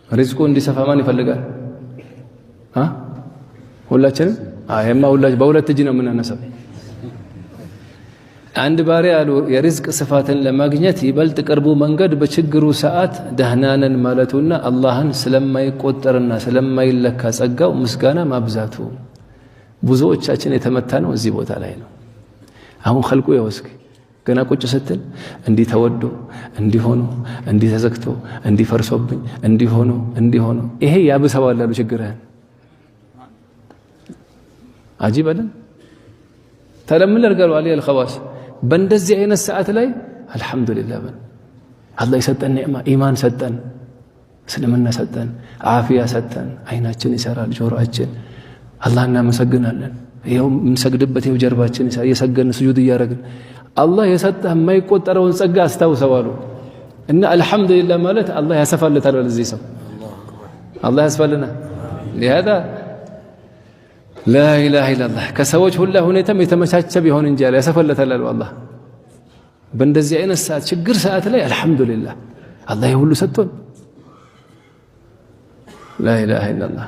ሪዝቁ እንዲሰፋ ማን ይፈልጋል? ሁላችንም። ይሄማ ሁላችን በሁለት እጅ ነው የምናነሳው። አንድ ባሪያ አሉ የሪዝቅ ስፋትን ለማግኘት ይበልጥ ቅርቡ መንገድ በችግሩ ሰዓት ደህና ነን ማለቱና አላህን ስለማይቆጠርና ስለማይለካ ጸጋው ምስጋና ማብዛቱ። ብዙዎቻችን የተመታ ነው እዚህ ቦታ ላይ ነው። አሁን ኸልቁ የወስክ ገና ቁጭ ስትል እንዲህ ተወዶ፣ እንዲህ ሆኖ፣ እንዲህ ተዘግቶ፣ እንዲህ ፈርሶብኝ፣ እንዲህ ሆኖ፣ እንዲህ ሆኖ፣ ይሄ ያብሰዋል አሉ ችግርህን። አጂብ አይደል? ተለምን ለርገሩ አለ አልኸዋስ በእንደዚህ አይነት ሰዓት ላይ አልሐምዱሊላህ በል። አላህ የሰጠን ኒዕማ ኢማን ሰጠን፣ እስልምና ሰጠን፣ ዓፊያ ሰጠን። አይናችን ይሰራል፣ ጆሮአችን፣ አላህ እናመሰግናለን። ይኸው የምንሰግድበት ይኸው ጀርባችን እየሰገድን ስጁድ እያደረግን አላህ የሰጠህ የማይቆጠረውን ጸጋ አስታውሰዋሉ እና አልሐምዱሊላህ ማለት አላህ ያሰፋለታል። ለዚህ ሰው አላህ ያስፋልና لهذا لا إله إلا الله ከሰዎች ሁላ ሁኔታም የተመቻቸ ቢሆን እንጂ አለ ያሰፋለታል አሉ አላህ። በእንደዚህ አይነት ሰዓት ችግር ሰዓት ላይ አልሐምዱሊላህ አላህ ሁሉ ሰጥቶን لا إله إلا الله።